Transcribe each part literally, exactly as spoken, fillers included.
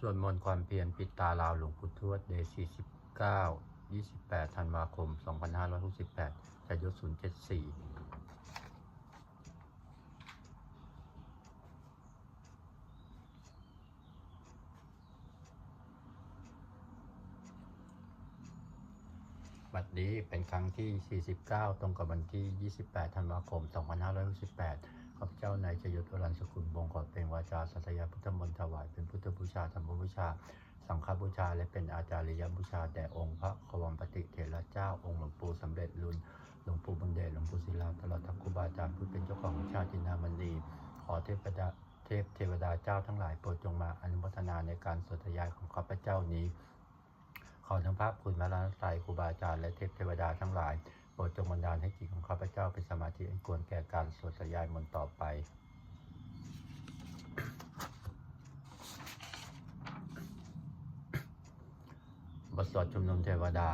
สวดมนต์ความเพียรปิดตาลาวหลวงปู่ทวด เดย์ สี่สิบเก้า ยี่สิบแปด ธันวาคม สองพันห้าร้อยหกสิบแปด จะยศ ศูนย์เจ็ดสี่ บัดนี้เป็นครั้งที่ สี่สิบเก้า ตรงกับวันที่ ยี่สิบแปด ธันวาคม สองพันห้าร้อยหกสิบแปด ข้าพเจ้านายชยศ อรัญสกุลวงศ์ ขอเปล่งวาจาสาธยายพุทธมนต์ถวายเป็นพุทธบูชา ธรรมบูชา สังฆบูชา และเป็นอาจาริยบูชาแด่องค์พระควัมปติเถระเจ้า องค์หลวงปู่สำเร็จลุน หลวงปู่บุญเดช หลวงปู่ศิลา ตลอดทั้งครูบาอาจารย์ผู้เป็นเจ้าของวิชาจินดามณี ขอเทพดา เทพเทวดาเจ้าทั้งหลายโปรดจงมาอนุโมทนาในการสวดสาธยายของข้าพเจ้านี้ ขอทั้งพระคุณพระรัตนตรัย ครูบาอาจารย์ และเทพเทวดาทั้งหลาย โปรดจงบันดาลให้จิตของข้าพเจ้าเป็นสมาธิอันควรแก่การสวดสาธยายมนต์ต่อไป บทสวดชุมนุมเทวดา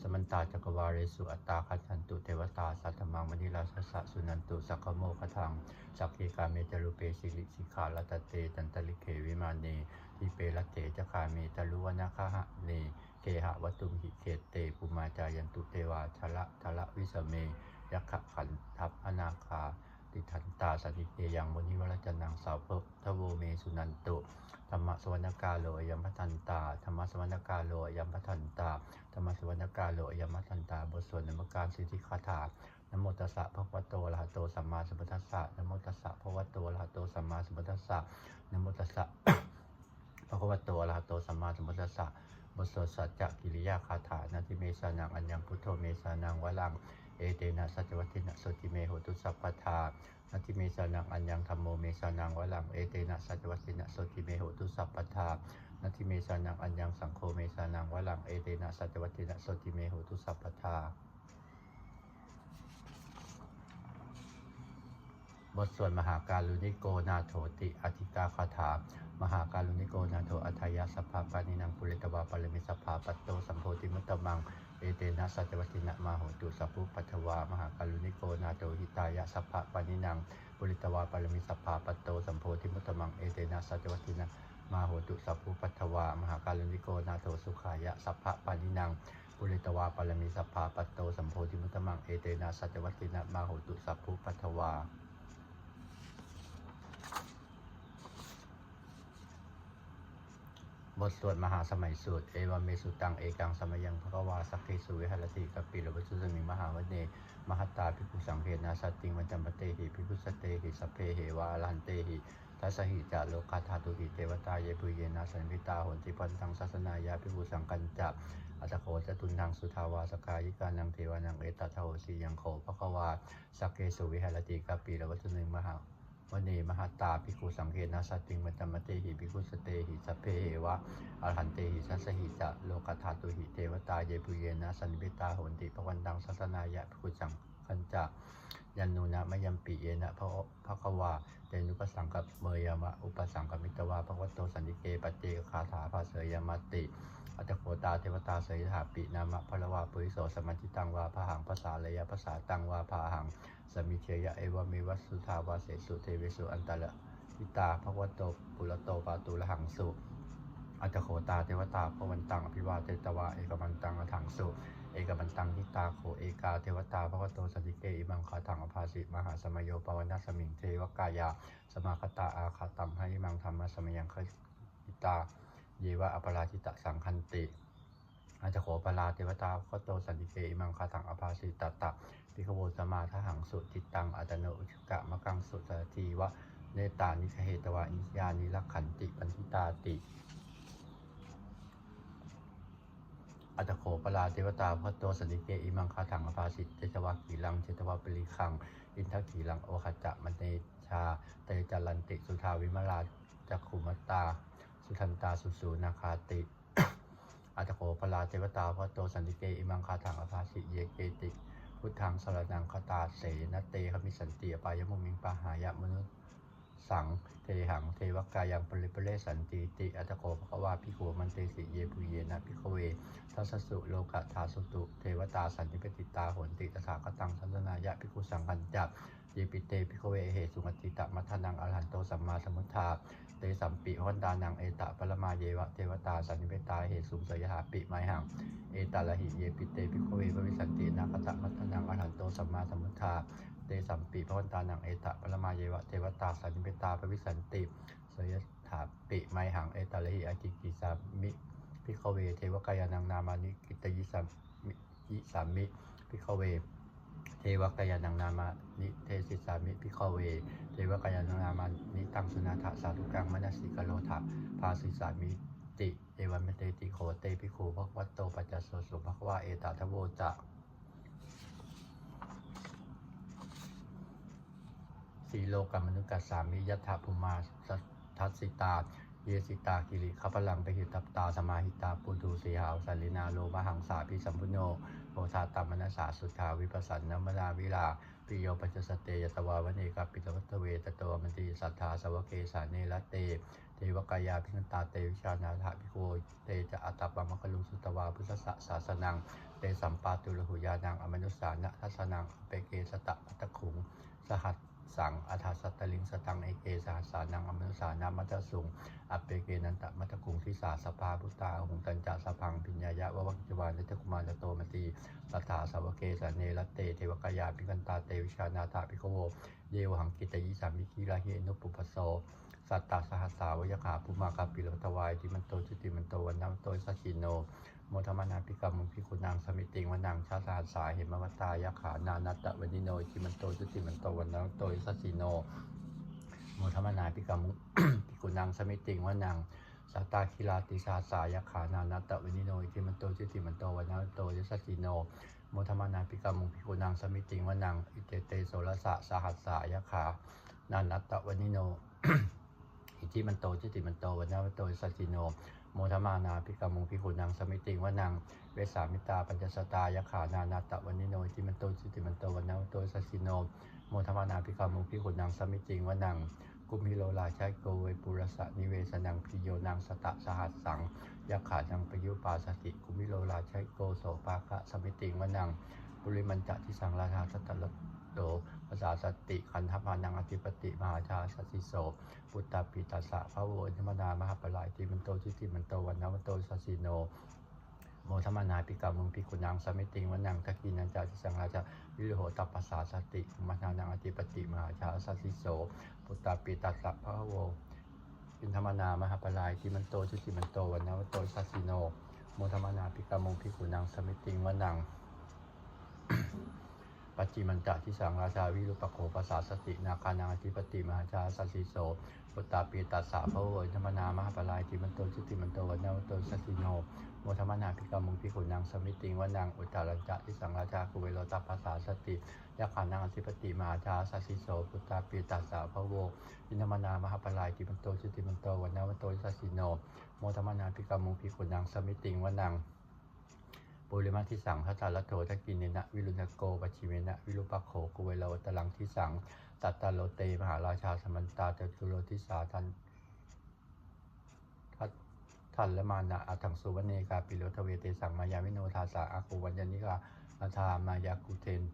Samantā cakkavāḷesu atrāgacchantu devatā, saddhammaṃ munirājassa suṇantu saggamokkhadaṃ. Sagge kāme ca rūpe girisikharataṭe cantalikkhe vimāne, dīpe raṭṭhe ca gāme taruvanagahane gehavatthumhi khette, bhummā cāyantu devā jalathalavisame yakkhagandhabbanāgā, tiṭṭhantā santike yaṃ munivaravacanaṃ sādhavo me suṇantu. Dhammassavanakālo ayam bhadantā. Dhammassavanakālo ayam bhadantā. Dhammassavanakālo ayam bhadantā. บทสวดนมัสการสิทธิคาถา Namo tassa bhagavato arahato sammāsambuddhassa. Namo tassa bhagavato arahato sammāsambuddhassa. Namo tassa bhagavato arahato sammāsambuddhassa. บทสวดสัจจกิริยาคาถา Natthi me saraṇaṃ aññaṃ, buddho me saraṇaṃ varaṃ, etena saccavajjena sotthi me hotu sabbadā. Natthi me saraṇaṃ aññaṃ, dhammo me saraṇaṃ varaṃ, etena saccavajjena sotthi me hotu sabbadā. Natthi me saraṇaṃ aññaṃ, saṅgho me saraṇaṃ varaṃ, etena saccavajjena sotthi me hotu sabbadā. บทสวด Mahākāruṇiko nāthoti aṭṭhikā gāthā. Mahākāruṇiko nātho atthāya sabbapāṇinaṃ, pūretvā pāramī sabbā patto sambodhimuttamaṃ, etena saccavajjena mā hontu sabbupaddavā. Mahākāruṇiko nātho hitāya sabbapāṇinaṃ, pūretvā pāramī sabbā patto sambodhimuttamaṃ, etena saccavajjena mā hontu sabbupaddavā. Mahākāruṇiko nātho sukhāya sabbapāṇinaṃ, pūretvā pāramī sabbā patto sambodhimuttamaṃ, etena saccavajjena mā hontu sabbupaddavā. บทสวดมหาสมัยสูตร Evaṃ me sutaṃ. Ekaṃ samayaṃ bhagavā sakkesu viharati kapilavatthusmiṃ mahāvane mahatā bhikkhusaṅghena saddhiṃ pañcamattehi bhikkhusatehi sabbeheva arahantehi. Dasahi ca lokadhātūhi devatā yebhuyyena sannipatitā honti bhagavantaṃ dassanāya bhikkhusaṅghañca. Atha kho catunnaṃ suddhāvāsakāyikānaṃ devānaṃ etadahosi: Ayaṃ kho bhagavā sakkesu viharati kapilavatthusmiṃ mahāvane mahatā bhikkhusaṅghena saddhiṃ pañcamattehi bhikkhusatehi sabbeheva arahantehi. Dasahi ca lokadhātūhi devatā yebhuyyena sannipatitā honti bhagavantaṃ dassanāya bhikkhusaṅghañca. Yannūna mayampi yena bhagavā tenupasaṅkameyyāma, upasaṅkamitvā bhagavato santike paccekagāthā bhāseyyāmāti. Atha kho tā devatā seyyathāpi nāma balavā puriso sammiñjitaṃ vā bāhaṃ pasāreyya, pasāritaṃ vā bāhaṃ sammiñjeyya, evameva suddhāvāsesu devesu antarahitā bhagavato purato pāturahaṃsu. Atha kho tā devatā bhagavantaṃ abhivādetvā ekamantaṃ aṭṭhaṃsu. Ekamantaṃ ṭhitā kho ekā devatā bhagavato santike imaṃ gāthaṃ abhāsi: Mahāsamayo pavanasmiṃ, devakāyā samāgatā; āgatamha imaṃ dhammasamayaṃ, dakkhitāyeva aparājitasaṅghanti. Atha kho aparā devatā bhagavato santike imaṃ gāthaṃ abhāsi: Tatra bhikkhavo samādahaṃsu, cittaṃ attano ujukamakaṃsu; sārathīva nettāni gahetvā, indriyāni rakkhanti paṇḍitāti. Atha kho aparā devatā bhagavato santike imaṃ gāthaṃ abhāsi: Chetvā khīlaṃ chetvā palighaṃ, indakhīlaṃ ohacca manejā; te caranti suddhā vimalā, cakkhumatā sudantā susunāgāti. Atha kho aparā devatā bhagavato santike imaṃ gāthaṃ abhāsi: Ye keci buddhaṃ saraṇaṃ gatāse, na te gamissanti apāyabhūmiṃ; pahāya mānu saṃ dehaṃ devakāyaṃ paripūressantīti. Atha kho bhagavā bhikkhū āmantesi: Yebhuyyena bhikkhave dasasu lokadhātūsu devatā sannipatitā honti tathāgataṃ dassanāya bhikkhusaṅghañca. Yepi te bhikkhave ahesuṃ atītamaddhānaṃ arahanto sammāsambuddhā, tesampi bhagavantānaṃ etaparamāyeva devatā sannipatitā ahesuṃ, so yathāpi mayhaṃ etarahi. Yepi te bhikkhave bhavissanti anāgatamaddhānaṃ arahanto sammāsambuddhā, tesampi bhagavantānaṃ etaparamāyeva devatā sannipatitā bhavissanti, so yathāpi mayhaṃ etarahi. Ācikkhissāmi bhikkhave devakāyānaṃ nāmāni, kittayissāmi bhikkhave devakāyānaṃ nāmāni, desissāmi bhikkhave devakāyānaṃ nāmāni, taṃ suṇātha sādhukaṃ manasikarotha bhāsissāmīti. Evamanteti kho te bhikkhū bhagavato paccassosuṃ. Bhagavā etadavoca: Silokamanukassāmi, yattha bhummā tadassitā; ye sitā girigabbharaṃ, pahitattā samāhitā. Puthū sīhāva sallīnā, lomahaṃsābhisambhuno; odātamanasā suddhā, vippasannamanāvilā. Bhiyyo pañcasate ñatvā, vane kāpilavatthave; tato āmantayi satthā, sāvake sāsane rate. Devakāyā abhikkantā, te vijānātha bhikkhavo; te ca ātappamakaruṃ, sutvā buddhassa sāsanaṃ. Tesampāturahu ñāṇaṃ, amanussāna dassanaṃ; appeke satamaddakkhuṃ, sahassaṃ atha sattariṃ. Sataṃ eke sahassānaṃ, amanussānamaddasuṃ; appekenantamaddakkhuṃ, disā sabbā phuṭā ahuṃ. Tañca sabbaṃ abhiññāya, vavakkhitvāna cakkhumā; tato āmantayi satthā, sāvake sāsane rate. Devakāyā abhikkantā, te vijānātha bhikkhavo; ye vohaṃ kittayissāmi, girāhi anupubbaso. Sattasahassā va yakkhā, bhummā kāpilavatthavā; iddhimanto jutimanto, vaṇṇavanto yasassino; modamānā abhikkāmuṃ, bhikkhūnaṃ samitiṃ vanaṃ. Chasahassā hemavatā, yakkhā nānattavaṇṇino; iddhimanto jutimanto, vaṇṇavanto yasassino; modamānā abhikkāmuṃ, bhikkhūnaṃ samitiṃ vanaṃ. Sātāgirā tisahassā, yakkhā nānattavaṇṇino; iddhimanto jutimanto, vaṇṇavanto yasassino; modamānā abhikkāmuṃ, bhikkhūnaṃ samitiṃ vanaṃ. Iccete soḷasasahassā, yakkhā nānattavaṇṇino; iddhimanto jutimanto, vaṇṇavanto yasassino; modamānā abhikkāmuṃ, bhikkhūnaṃ samitiṃ vanaṃ. Vessāmittā pañcasatā, yakkhā nānattavaṇṇino; iddhimanto jutimanto, vaṇṇavanto yasassino; modamānā abhikkāmuṃ, bhikkhūnaṃ samitiṃ vanaṃ. Kumbhīro rājagahiko, vepullassa nivesanaṃ; bhiyyo naṃ satasahassaṃ, yakkhānaṃ payirupāsati; kumbhīro rājagahiko, sopāga samitiṃ vanaṃ. Purimañca disaṃ rājā, dhataraṭṭho pasāsati; gandhabbānaṃ ādhipati, mahārājā yasassi so. Puttāpi tassa bahavo, indanāmā mahabbalā; iddhimanto jutimanto, vaṇṇavanto yasassino; modamānā abhikkāmuṃ, bhikkhūnaṃ samitiṃ vanaṃ. Dakkhiṇañca disaṃ rājā, virūḷho tappasāsati; kumbhaṇḍānaṃ ādhipati, mahārājā yasassi so. Puttāpi tassa bahavo, indanāmā mahabbalā; iddhimanto jutimanto, vaṇṇavanto yasassino; modamānā abhikkāmuṃ, bhikkhūnaṃ samitiṃ vanaṃ. Pacchimañca disaṃ rājā, virūpakkho pasāsati; nāgānaṃ ādhipati, mahārājā yasassi so. Puttāpi tassa bahavo, indanāmā mahabbalā; iddhimanto jutimanto, vaṇṇavanto yasassino; modamānā abhikkāmuṃ, bhikkhūnaṃ samitiṃ vanaṃ. Uttarañca disaṃ rājā, kuvero tappasāsati; yakkhānaṃ ādhipati, mahārājā yasassi so. Puttāpi tassa bahavo, indanāmā mahabbalā; iddhimanto jutimanto, vaṇṇavanto yasassino; modamānā abhikkāmuṃ, bhikkhūnaṃ samitiṃ vanaṃ. Purimadisaṃ dhataraṭṭho, dakkhiṇena virūḷhako; pacchimena virūpakkho, kuvero uttaraṃ disaṃ. Cattāro te mahārājā, samantā caturo disā; daddallamānā aṭṭhaṃsu, vane kāpilavatthave. Tesaṃ māyāvino dāsā, āgū vañcanikā saṭhā; māyā kuṭeṇ-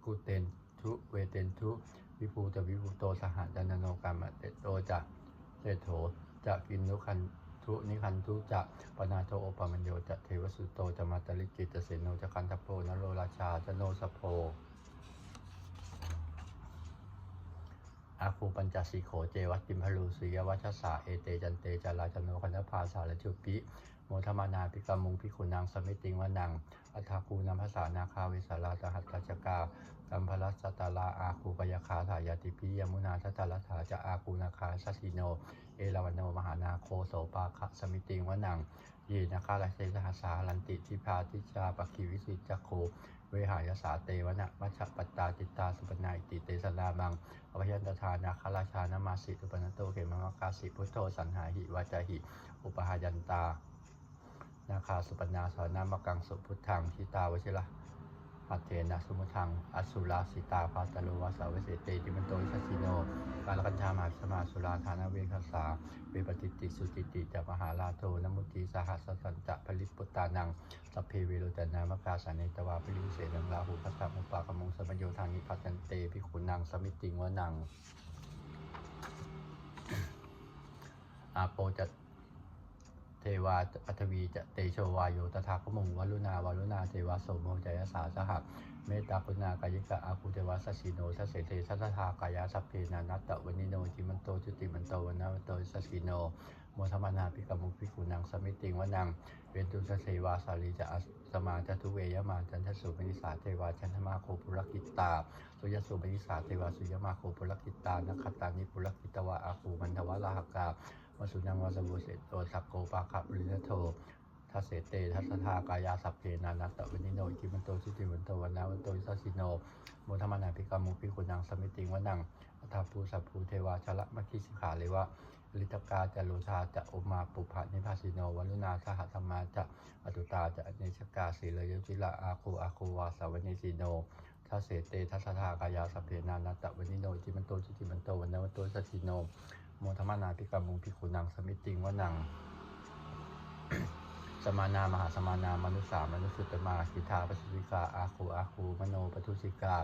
kuṭeṇ- -ḍu veṭeṇḍu, viṭū ca viṭuṭo saha; candano kāmaseṭṭho ca, kinnughaṇḍu nighaṇḍu ca; panādo opamañño ca, devasūto ca mātali; cittaseno ca gandhabbo, naḷorājā janosabho. Āgū pañcasikho ceva, timbarū suriyavacchasā; ete caññe ca rājāno, gandhabbā saha rājubhi; modamānā abhikkāmuṃ, bhikkhūnaṃ samitiṃ vanaṃ. Athāgū nābhasā nāgā, vesālā sahatacchakā; kambalassatarā āgū, pāyāgā saha ñātibhi; yāmunā dhataraṭṭhā ca, āgū nāgā yasassino; erāvaṇo mahānāgo, sopāga samitiṃ vanaṃ. Ye nāgarāje sahasā haranti, dibbā dijā pakkhi visuddhacakkhū; vehāyasā te vanamajjhapattā, citrā supaṇṇā iti tesa nāmaṃ. Abhayantadā nāgarājānamāsi, supaṇṇato khemamakāsi buddho; saṇhāhi vācāhi upavhayantā nāgā, supaṇṇā saraṇamakaṃsu buddhaṃ. Jitā vajira Hatthena samuddaṃ asurā sitā bhātaro vāsavassete iddhimanto yasassino. Kālakañjā mahābhismā asurā dānaveghasā, vepacitti sucitti ca pahārādo namucī saha. Satañca baliputtānaṃ sabbe verocanāmakā, sannayhitvā baliṃ senaṃ rāhubhaddamupāgamuṃ. Samayodāni bhaddante bhikkhūnaṃ samitiṃ vanaṃ. Āpo ca devā paṭhavī ca tejo vāyo tadāgamuṃ, varuṇā vāruṇā devā somo ca yasasā saha. Mettākaruṇākāyikā āgū devā yasassino, dasete dasadhā kāyā sabbe nānattavaṇṇino, iddhimanto jutimanto vaṇṇavanto yasassino, modamānā abhikkāmuṃ bhikkhūnaṃ samitiṃ vanaṃ. Veṇḍū ca devā sahalī ca asamā ca duve yamā, candassūpanisā devā candamāgū purakkhitā, suriyassūpanisā devā suriyamāgū purakkhitā, nakkhattāni purakkhitvā āgū mandavalāhakā, vasūnaṃ vāsavo seṭṭho sakkopāga purindado, dasete dasadhā kāyā sabbe nānattavaṇṇino, iddhimanto jutimanto vaṇṇavanto yasassino, modamānā abhikkāmuṃ bhikkhūnaṃ samitiṃ vanaṃ. Athāgū sahabhū devā jalamaggisikhāriva, ariṭṭhakā ca rojā ca ummāpupphanibhāsino, varuṇā sahadhammā ca accutā ca anejakā, sīlayo carū āgū āgū vāsavanesino, dasete dasadhā kāyā sabbe nānattavaṇṇino, iddhimanto jutimanto vaṇṇavanto yasassino, modamānā abhikkāmuṃ bhikkhūnaṃ samitiṃ vanaṃ. Samānā mahāsamānā mānusā mānusuttamā, khiḍḍāpadūsikā āgū āgū manopadūsikā,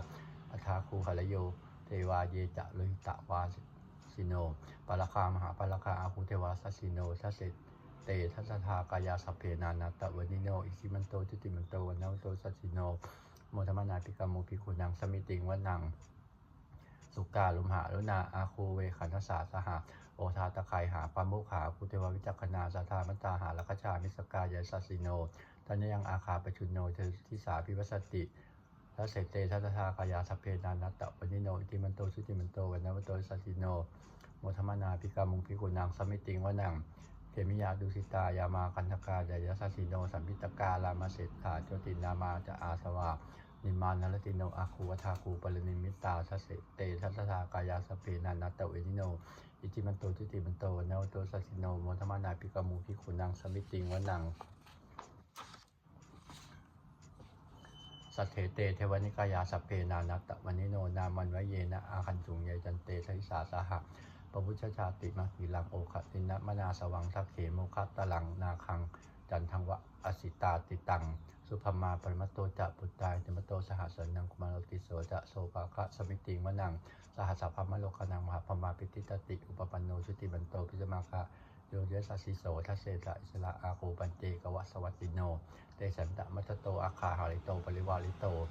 athāgū harayo devā ye ca lohitavāsino, pāragā mahāpāragā āgū devā yasassino, dasete dasadhā kāyā sabbe nānattavaṇṇino, iddhimanto jutimanto vaṇṇavanto yasassino, modamānā abhikkāmuṃ bhikkhūnaṃ samitiṃ vanaṃ. Sukkā lomaharuṇā āgū veghanasā saha, odātagayhā pāmokkhā āgū devā vicakkhaṇā, sadāmattā hāragajā missakā ca yasassino, thanayaṃ āgā pajjunno disā abhivassati, dasete dasadhā kāyā sabbe nānattavaṇṇino, iddhimanto jutimanto vaṇṇavanto yasassino, modamānā abhikkāmuṃ bhikkhūnaṃ samitiṃ vanaṃ. Khemiyā tusitā yāmā kaṭṭhakā ca yasassino, lambitakā lāmaseṭṭhā jotināmā ca āsavā, nimmānaratino āgū athāgū paranimmitā, dasete dasadhā kāyā sabbe nānattavaṇṇino, iddhimanto jutimanto vaṇṇavanto yasassino, modamānā abhikkāmuṃ bhikkhūnaṃ samitiṃ vanaṃ. Saṭṭhete devanikāyā sabbe nānattavaṇṇino, nāmanvayena āgañchuṃ ye caññe sadisā saha, pavutthajātimakkhilaṃ oghatiṇṇamanāsavaṃ, dakkhemoghataraṃ nāgaṃ candaṃva asitātitaṃ, subrahmā paramatto ca puttā iddhimato saha, sanaṅkumāro tisso ca sopāga samitiṃ vanaṃ. Sahassabrahmalokānaṃ mahābrahmābhitiṭṭhati, upapanno jutimanto bhismākāyo yasassi so, dasettha issarā āgū paccekavasavattino, tesañca majjhato āgā hārito parivārito.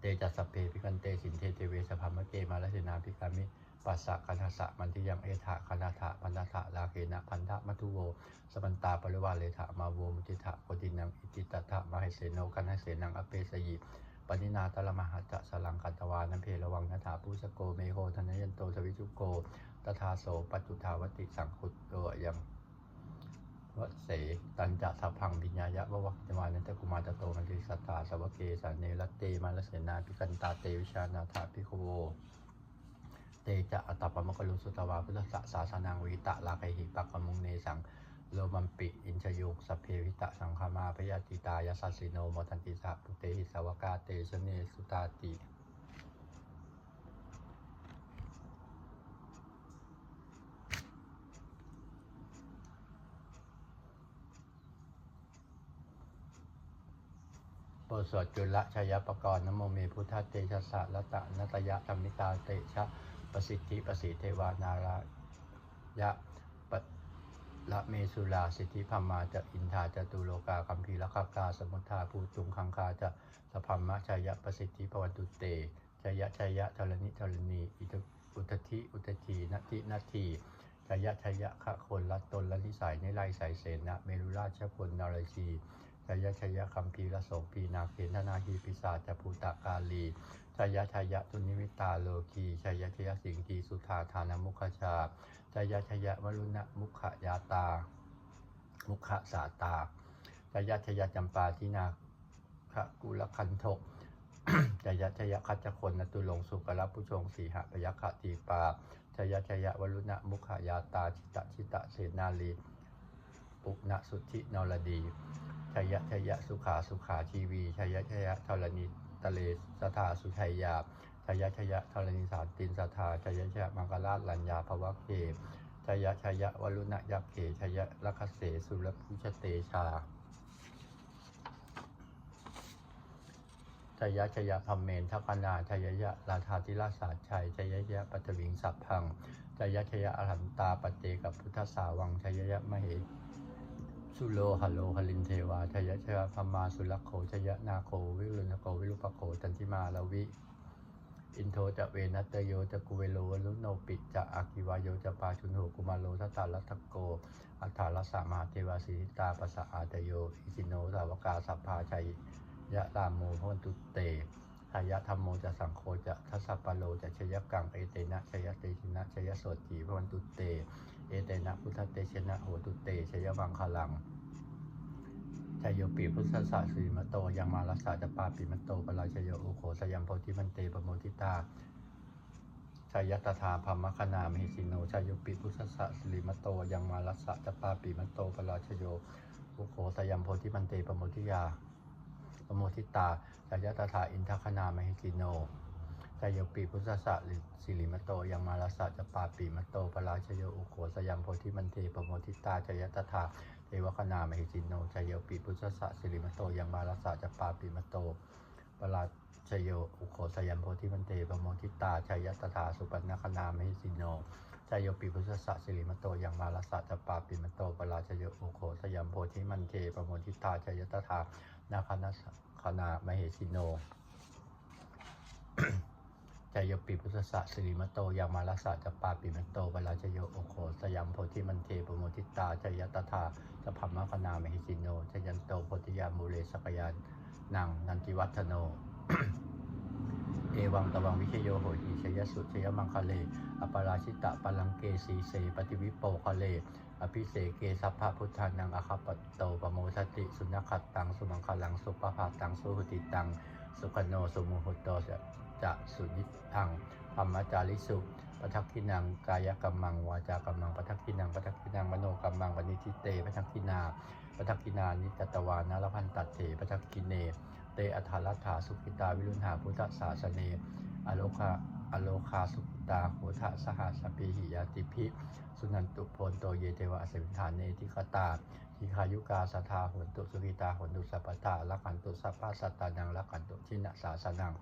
Te ca sabbe abhikkante sinde deve sabrahmake, mārasenā abhikkāmi passa kaṇhassa mandiyaṃ, etha gaṇhatha bandhatha rāgena bandhamatthu vo, samantā parivāretha mā vo muñcittha koci naṃ. Iti tattha mahāseno kaṇhasenaṃ apesayi, pāṇinā talamāhacca saraṃ katvāna bheravaṃ, yathā pāvussako megho thanayanto savijjuko, tadā so paccudāvatti saṅkuddho asayaṃvase. Tañca sabbaṃ abhiññāya vavakkhitvāna cakkhumā, tato āmantayi satthā sāvake sāsane rate, mārasenā abhikkantā te vijānātha bhikkhavo. Te ca ātappamakaruṃ sutvā buddhassa sāsanaṃ, vītarāgehi pakkāmuṃ nesaṃ lomampi iñjayuṃ. Sabbe vijitasaṅgāmā bhayātītā yasassino, modanti saha bhūtehi sāvakā te janesutāti. บทสวดจุลชัยปกรณ์ Namo me buddhatejassa ratanattayadhammikā, tejapasiddhi pasīdevā nārāyaparamesurā, siddhibrahmā ca indā ca catulokā gambhīrakkhakā, samuddā bhūtuṃ gaṅgā ca sabrahmajayapasiddhi bhavantu te. Jaya jaya dharaṇi dharaṇī, udadhi udadhī, nadi nadī. Jaya jaya gagonlatonlanisai niraisaisena merurājabalanarajī. Jaya jaya gambhīrasombhī nāgendanāgī pisācabhūtakālī. Jaya jaya dunnimittarogī. Jaya jaya siṅgīsudādānamukhajā. Jaya jaya varuṇamukhayātrā mukhasātrā. Jaya jaya campādināgakulagandhok. Jaya jaya gajjagonnaturong sukarabhujoṅ sīhabyagghadīpā. Jaya jaya varuṇamukhayātrā jitajitasenārī puna suddhi naradī. Jaya jaya sukhā sukhā jīvī, jaya jaya dharaṇītale sadā sujayā, jaya jaya dharaṇī santin sadā, jaya jaya maṅkarājaraññā bhavagge, jaya jaya varuṇayakkhe, jaya rakkhase surabhujatejā. Jaya jaya brahmendagaṇā, jaya jaya rājādhirājasājjaya, jaya jaya paṭhaviṃ sabbaṃ, jaya jaya arahantā paccekabuddhasāvaṃ, jaya jaya mahesuro haro harindevā, jaya jaya brahmā surakkho, jaya nāgo viruḷhako virūpakkho candimā ravi, indo ca venateyyo ca kuvero varuṇopi ca, aggi vāyo ca pājuṇho kumāro dhataraṭṭhako, aṭṭhārasa mahādevā siddhitāpasa-ādayo, isino sāvakā sabbā jaya rāmo bhavantu te. Jaya dhammo ca saṅgho ca dasapālo ca jayakaṃ, etena jayatejena jayasotthī bhavantu te, etena buddhatejena hotu te jayamaṅgalaṃ. Jayopi buddhassa sirīmato ayaṃ, mārassa ca pāpimato parājayo, ugghosayaṃ bodhimaṇḍe pamoditā, jaya tadā brahmagaṇā mahesino. Jayopi buddhassa sirīmato ayaṃ, mārassa ca pāpimato parājayo, ugghosayaṃ bodhimaṇḍe pamodiyā, pamoditā, jaya tadā indagaṇā mahesino. Jayopi buddhassa sirīmato ayaṃ, mārassa ca pāpimato parājayo, ugghosayaṃ bodhimaṇḍe pamoditā, jaya tadā devagaṇā mahesino. Jayopi buddhassa sirīmato ayaṃ, mārassa ca pāpimato parājayo, ugghosayaṃ bodhimaṇḍe pamoditā, jaya tadā supaṇṇagaṇā mahesino. Jayopi buddhassa sirīmato ayaṃ, mārassa ca pāpimato parājayo, ugghosayaṃ bodhimaṇḍe pamoditā, jaya tadā nāgagaṇā mahesino. Jayopi buddhassa sirīmato ayaṃ, mārassa ca pāpimato parājayo, ugghosayaṃ bodhimaṇḍe pamoditā, jaya tadā sabrahmagaṇā mahesino. Jayanto bodhiyā mūle sakyānaṃ nandivaḍḍhano, evaṃ tvaṃ vijayo hohi jayassu jayamaṅgale, aparājitapallaṅke sīse paṭhavipokkhare, abhiseke sabbabuddhānaṃ aggappatto pamodati. Sunakkhattaṃ sumaṅgalaṃ supabhātaṃ suhuṭṭhitaṃ, sukhaṇo sumuhutto ca suyiṭṭhaṃ brahmacārisu. Padakkhiṇaṃ kāyakammaṃ, vācākammaṃ padakkhiṇaṃ, padakkhiṇaṃ manokammaṃ, paṇidhī te padakkhiṇā, padakkhiṇāni katvāna labhantatthe padakkhiṇe. Te atthaladdhā sukhitā viruḷhā buddhasāsane, arogā arogā sukhitā hotha saha sabbehi ñātibhi. Suṇantu bhonto ye devā asmiṃ ṭhāne adhigatā, dīghāyukā sadā hontu, sukhitā hontu sabbadā, rakkhantu sabbasattānaṃ, rakkhantu jinasāsanaṃ.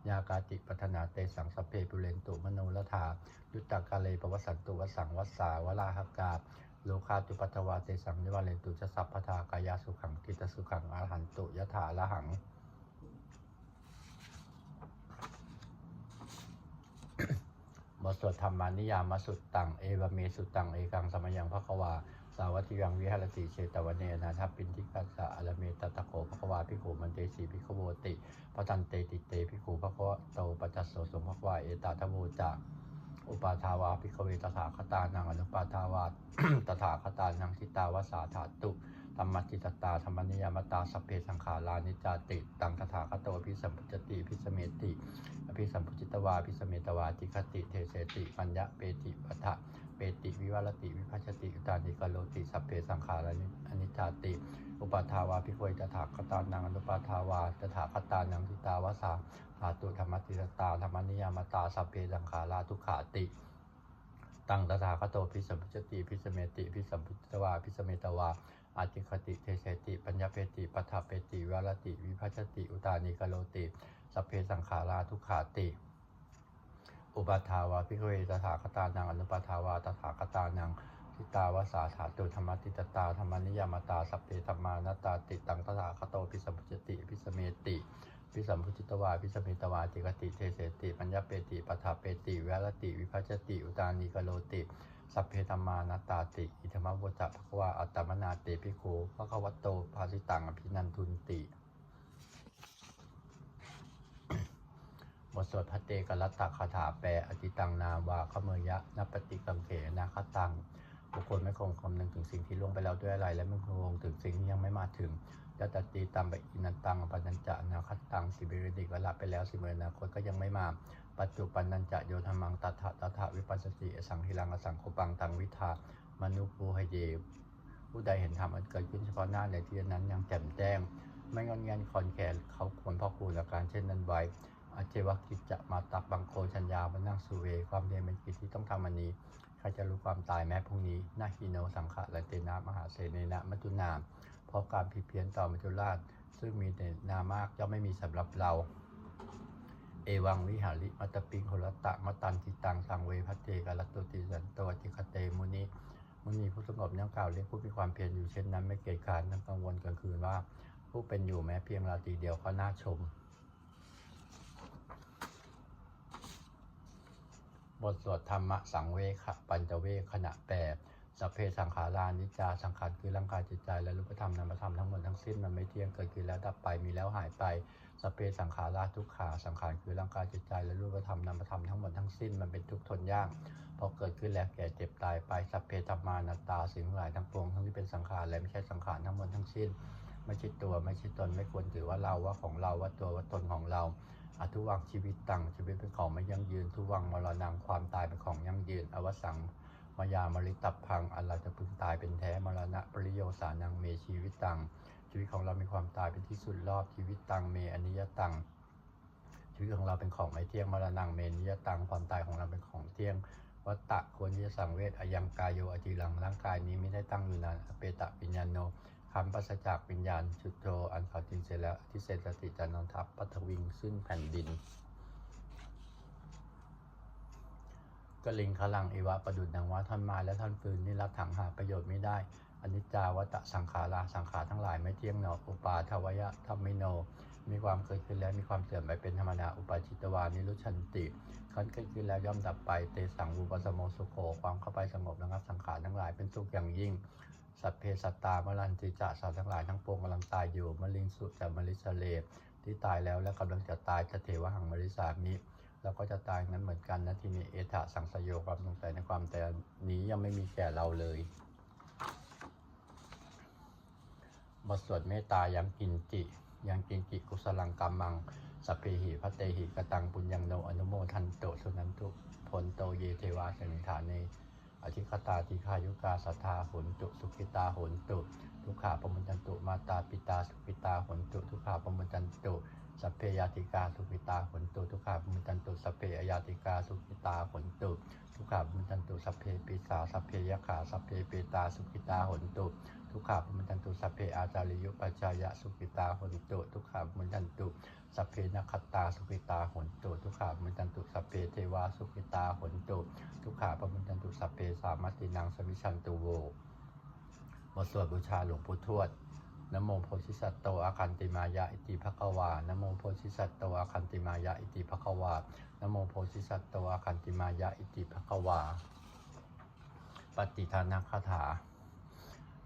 Yā kāci patthanā tesaṃ sabbe pūrentu manorathā, yuttakāle pavassantu vassaṃ vassā valāhakā, rogā cupaddavā tesaṃ nivārentu ca sabbadā, kāyasukhaṃ cittasukhaṃ arahantu yathārahaṃ. บทสวด Dhammaniyāmasuttaṃ. Evaṃ me sutaṃ. Ekaṃ samayaṃ bhagavā sāvatthiyaṃ viharati jetavane anāthapiṇḍikassa ārāme. Tatra kho bhagavā bhikkhū āmantesi bhikkhavoti. Bhadanteti te bhikkhū bhagavato paccassosuṃ. Bhagavā etadavoca. Uppādā vā bhikkhave tathāgatānaṃ anuppādā vā tathāgatānaṃ, ṭhitāva sā dhātu dhammaṭṭhitatā dhammaniyāmatā, sabbe saṅkhārā aniccāti. Taṃ tathāgato abhisambujjhati abhisameti, abhisambujjhitvā abhisametvā ācikkhati deseti paññapeti paṭṭhapeti vivarati vibhajati uttānīkaroti, sabbe saṅkhārā aniccāti. Uppādā vā bhikkhave tathāgatānaṃ anuppādā vā tathāgatānaṃ, ṭhitāva sā dhātu dhammaṭṭhitatā dhammaniyāmatā, sabbe saṅkhārā dukkhāti. Taṃ tathāgato abhisambujjhati abhisameti, abhisambujjhitvā abhisametvā ācikkhati deseti paññapeti paṭṭhapeti vivarati vibhajati uttānīkaroti, sabbe saṅkhārā dukkhāti. Uppādā vā bhikkhave tathāgatānaṃ anuppādā vā tathāgatānaṃ, ṭhitāva sā dhātu dhammaṭṭhitatā dhammaniyāmatā, sabbe dhammā anattāti. Taṃ tathāgato abhisambujjhati abhisameti, abhisambujjhitvā abhisametvā ācikkhati deseti paññapeti paṭṭhapeti vivarati vibhajati uttānīkaroti, sabbe dhammā anattāti. Idamavoca bhagavā. Attamanā te bhikkhū bhagavato bhāsitaṃ abhinandunti. บทสวดภัทเทกรัตตคาถาแปล Atītaṃ nānvāgameyya, nappaṭikaṅkhe anāgataṃ. บุคคลไม่ควรคำนึงถึงสิ่งที่ล่วงไปแล้วด้วยอาลัย และไม่ควรพะวงถึงสิ่งที่ยังไม่มาถึง Yadatītampahīnantaṃ, appattañca anāgataṃ. สิ่งเป็นอดีตก็ละไปแล้ว สิ่งเป็นอนาคตก็ยังไม่มา Paccuppannañca yo dhammaṃ, tattha tattha vipassati, asaṃhiraṃ asaṅkuppaṃ, taṃ viddhā manubrūhaye. ผู้ใดเห็นธรรมอันเกิดขึ้นเฉพาะหน้าในที่นั้นอย่างแจ่มแจ้ง ไม่ง่อนแง่นคลอนแคลน เขาควรพอกพูนอาการเช่นนั้นไว้ Ajjeva kiccamātappaṃ ko jaññā maraṇaṃ suve. ความเพียรเป็นกิจที่ต้องทำวันนี้ ใครจะรู้ความตายแม้พรุ่งนี้ Na hi no saṅgarantena mahāsenena maccunā. เพราะการผิดเพี้ยนต่อมัจจุราช ซึ่งมีเสนามากย่อมไม่มีสำหรับเรา Evaṃ vihārimātāpiṃ ahorattamatanditaṃ saṃvetaṃ bhaddekarattoti santo ācikkhate muni. มุนีผู้สงบย่อมกล่าวเรียกผู้มีความเพียรอยู่เช่นนั้นไม่เกียจคร้านทั้งกลางวันกลางคืนว่า ผู้เป็นอยู่แม้เพียงราตรีเดียวก็น่าชม บทสวดธรรมสังเวคปัญจเวคขณะแปด Sabbe saṅkhārā aniccā. สังขารคือร่างกายจิตใจและรูปธรรมนามธรรมทั้งหมดทั้งสิ้นมันไม่เที่ยง เกิดขึ้นแล้วดับไป มีแล้วหายไป Sabbe saṅkhārā dukkhā. สังขารคือร่างกายจิตใจและรูปธรรมนามธรรมทั้งหมดทั้งสิ้นมันเป็นทุกข์ทนยาก เพราะเกิดขึ้นแล้วแก่เจ็บตายไป Sabbe dhammā anattā. สิ่งทั้งหลายทั้งปวงทั้งที่เป็นสังขารและไม่ใช่สังขารทั้งหมดทั้งสิ้น ไม่ใช่ตัวไม่ใช่ตน ไม่ควรถือว่าเราว่าของเราว่าตัวว่าตนของเรา Adhuvaṃ jīvitaṃ. ชีวิตเป็นของไม่ยั่งยืน Dhuvaṃ maraṇaṃ. ความตายเป็นของยั่งยืน Avassaṃ mayā maritabbaṃ. อันเราจะพึงตายเป็นแท้ Maraṇapariyosānaṃ me jīvitaṃ. ชีวิตของเรามีความตายเป็นที่สุดรอบ Jīvitaṃ me aniyataṃ. ชีวิตของเราเป็นของไม่เที่ยง Maraṇaṃ me niyataṃ. ความตายของเราเป็นของเที่ยง Vata ควรที่จะสังเวช Ayaṃ kāyo aciraṃ. ร่างกายนี้มิได้ตั้งอยู่นาน Apetaviññāṇo ครั้นปราศจากวิญญาณ Chuḍḍho อันเขาทิ้งเสียแล้ว Adhisessati จะนอนทับ Paṭhaviṃ ซึ่งแผ่นดิน Kaliṅgaraṃ iva ประดุจดังว่าท่อนไม้และท่อนฟืน Niratthaṃ หาประโยชน์มิได้ Aniccā vata saṅkhārā. สังขารทั้งหลายไม่เที่ยงหนอ Uppādavayadhammino มีความเกิดขึ้นและมีความเสื่อมไปเป็นธรรมดา Uppajjitvā nirujjhanti ครั้นเกิดขึ้นแล้วย่อมดับไป Tesaṃ vūpasamo sukho ความเข้าไปสงบระงับสังขารทั้งหลายเป็นสุขอย่างยิ่ง Sabbe sattā maranti ca สัตว์ทั้งหลายทั้งปวงกำลังตายอยู่ Mariṃsu ca marissare ที่ตายแล้วและกำลังจะตาย Tathevāhaṃ marissāmi เราก็จะตายนั้นเหมือนกัน Natthi me ettha saṃsayo ความสงสัยในความตายนี้ยังไม่มีแก่เราเลย บทสวดเมตตา Yaṃ kiñci, yaṃ kiñci kusalaṃ kammaṃ, sabbehi katehi kataṃ puññaṃ no anumodantu, suṇantu bhonto ye devā asmiṃ ṭhāne adhigatā dīghāyukā sadā hontu, sukhitā hontu, dukkhā pamuñcantu, mātā pitā sukhitā hontu, dukkhā pamuñcantu, sabbe ñātikā sukhitā hontu, dukkhā pamuñcantu, sabbe aññātikā sukhitā hontu, dukkhā pamuñcantu, sabbe pisā, sabbe yakkhā, sabbe petā sukhitā hontu, dukkhā pamuñcantu, sabbe ācariyupajjhāyā sukhitā hontu, dukkhā pamuñcantu, sabbe nakkhattā sukhitā hontu, dukkhā pamuñcantu, sabbe devā sukhitā hontu, dukkhā pamuñcantu, sabbe sampattīnaṃ samijjhantu vo. บทสวดบูชาหลวงปู่ทวด Namo bodhisatto āgantimāya iti bhagavā. Namo bodhisatto āgantimāya iti bhagavā. Namo bodhisatto āgantimāya iti bhagavā. Pattidānagāthā.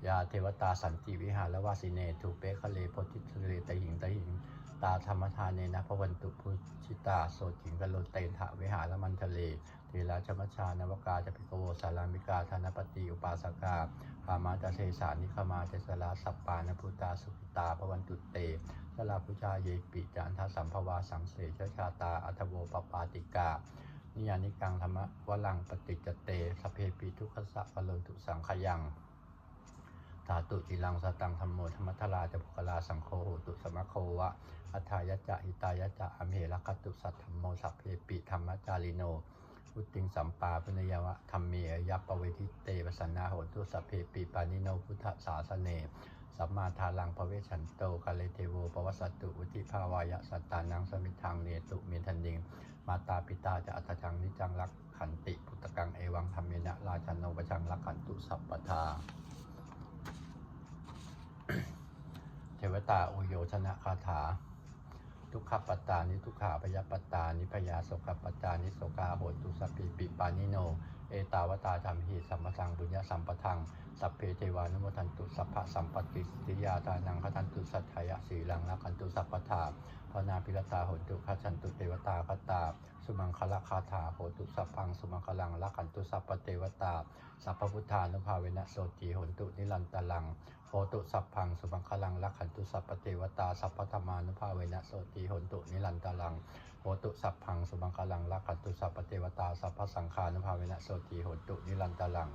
Yā devatā santi vihāravāsinī, thūpe ghare bodhighare tahiṃ tahiṃ, tā dhammadānena bhavantu pūjitā, sotthiṃ karontedha vihāramaṇḍale. Therā ca majjhā navakā ca bhikkhavo, sārāmikā dānapatī upāsakā, gāmā ca desā nigamā ca issarā, sappāṇabhūtā sukhitā bhavantu te. Jalābujā yepi ca aṇḍasambhavā, saṃsedajātā athavopapātikā, niyyānikaṃ dhammavaraṃ paṭicca te, sabbepi dukkhassa karontu saṅkhayaṃ. Ṭhātu ciraṃ sataṃ dhammo, dhammaddharā ca puggalā, saṅgho hotu samaggo va, atthāya ca hitāya ca. Amhe rakkhatu saddhammo, sabbepi dhammacārino, vuḍḍhiṃ sampāpuṇeyyāma, dhamme ariyappavedite. Pasannā hontu sabbepi, pāṇino buddhasāsane, sammā dhāraṃ pavecchanto, kāle devo pavassatu, vuḍḍhibhāvāya sattānaṃ, samiddhaṃ netu medaniṃ. Mātā pitā ca atrajaṃ, niccaṃ rakkhanti puttakaṃ, evaṃ dhammena rājāno, pajaṃ rakkhantu sabbadā. Devatāuyyojanagāthā. Dukkhappattā niddukkhā, bhayappattā nibbhayā, sokappattā nissokā, hontu sabbepi pāṇino. Ettāvatā ca amhehi, sambhataṃ puññasampadaṃ, sabbe devānumodantu, sabbasampattisiddhiyā. Dānaṃ dadantu saddhāya, sīlaṃ rakkhantu sabbadā, bhāvanābhiratā hontu, gacchantu devatāgatā. Sumaṅgalagāthā. Hotu sabbaṃ sumaṅgalaṃ, rakkhantu sabbadevatā, sabbabuddhānubhāvena, sotthī hontu nirantaraṃ. Hotu sabbaṃ sumaṅgalaṃ, rakkhantu sabbadevatā, sabbadhammānubhāvena, sotthī hontu nirantaraṃ. Hotu sabbaṃ sumaṅgalaṃ, rakkhantu sabbadevatā, sabbasaṅghānubhāvena, sotthī hontu nirantaraṃ.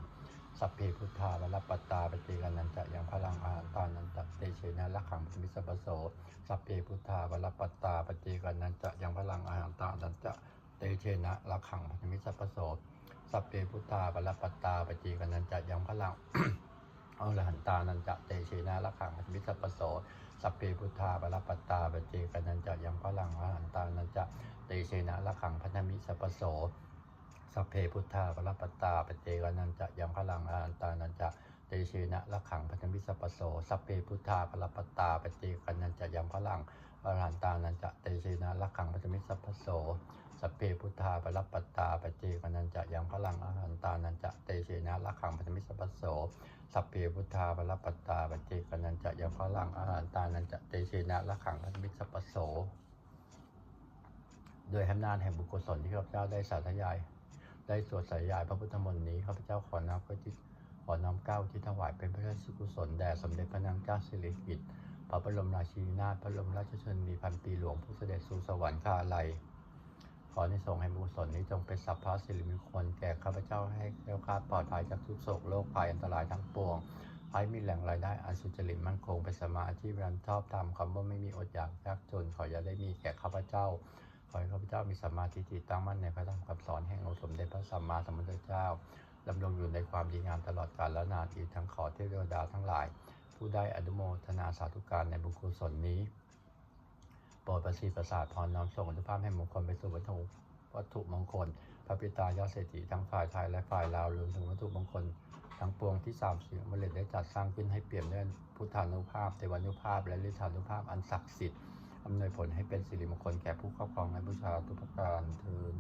Sabbe buddhā balappattā paccekānañca yaṃ balaṃ arahantānañca tejena rakkhaṃ bandhāmi sabbaso. Sabbe buddhā balappattā paccekānañca yaṃ balaṃ arahantānañca tejena rakkhaṃ bandhāmi sabbaso. Sabbe buddhā balappattā paccekānañca yaṃ balaṃ arahantānañca tejena rakkhaṃ bandhāmi sabbaso. Sabbe buddhā balappattā paccekānañca yaṃ balaṃ arahantānañca tejena rakkhaṃ bandhāmi sabbaso. Sabbe buddhā balappattā paccekānañca yaṃ balaṃ arahantānañca tejena rakkhaṃ bandhāmi sabbaso. Sabbe buddhā balappattā paccekānañca yaṃ balaṃ arahantānañca tejena rakkhaṃ bandhāmi sabbaso. Sabbe buddhā balappattā paccekānañca yaṃ balaṃ arahantānañca tejena rakkhaṃ bandhāmi sabbaso. Sabbe buddhā balappattā paccekānañca yaṃ balaṃ arahantānañca tejena rakkhaṃ bandhāmi sabbaso. ด้วยอำนาจแห่งบุญกุศลที่ข้าพเจ้าได้สาธยาย ได้สวดสาธยายพระพุทธมนต์นี้ ข้าพเจ้าขอน้อมกฐิน ขอน้อมเกล้าที่ถวายเป็นพระราชกุศลแด่สมเด็จพระนางเจ้าสิริกิติ์ พระบรมราชินีนาถ พระบรมราชชนนีพันปีหลวง ผู้เสด็จสู่สวรรคาลัย ขออานิสงส์แห่งบุญกุศลนี้จงเป็นสัพพะสิริมงคลแก่ข้าพเจ้า ให้แคล้วคลาดปลอดภัยจากทุกข์โศกโรคภัยอันตรายทั้งปวง ให้มีแหล่งรายได้อันสุจริตมั่นคง เป็นสัมมาอาชีพอันชอบธรรม คำว่าไม่มีอดอยากยากจน ขออย่าได้มีแก่ข้าพเจ้า ขอให้ข้าพเจ้ามีสัมมาทิฏฐิตั้งมั่นในพระธรรมคำสอนแห่งองค์สมเด็จพระสัมมาสัมพุทธเจ้า ดำรงอยู่ในความดีงามตลอดกาลนาน อีกทั้งขอเทพเทวดาทั้งหลาย ผู้ได้อนุโมทนาสาธุการในบุญกุศลนี้ โปรดประสิทธิ์ประสาทพรน้อมส่งอานุภาพแห่งมงคลไปสู่วัตถุ วัตถุมงคล พระปิดตายอดเศรษฐีทั้งฝ่ายไทยและฝ่ายลาว รวมถึงวัตถุมงคลทั้งปวงที่สามสิ่งอมฤตได้จัดสร้างขึ้น ให้เปี่ยมด้วยพุทธานุภาพ เทวานุภาพ และฤทธานุภาพอันศักดิ์สิทธิ์ อำนวยผลให้เป็นสิริมงคลแก่ผู้ครอบครองและบูชาทุกประการเทอญ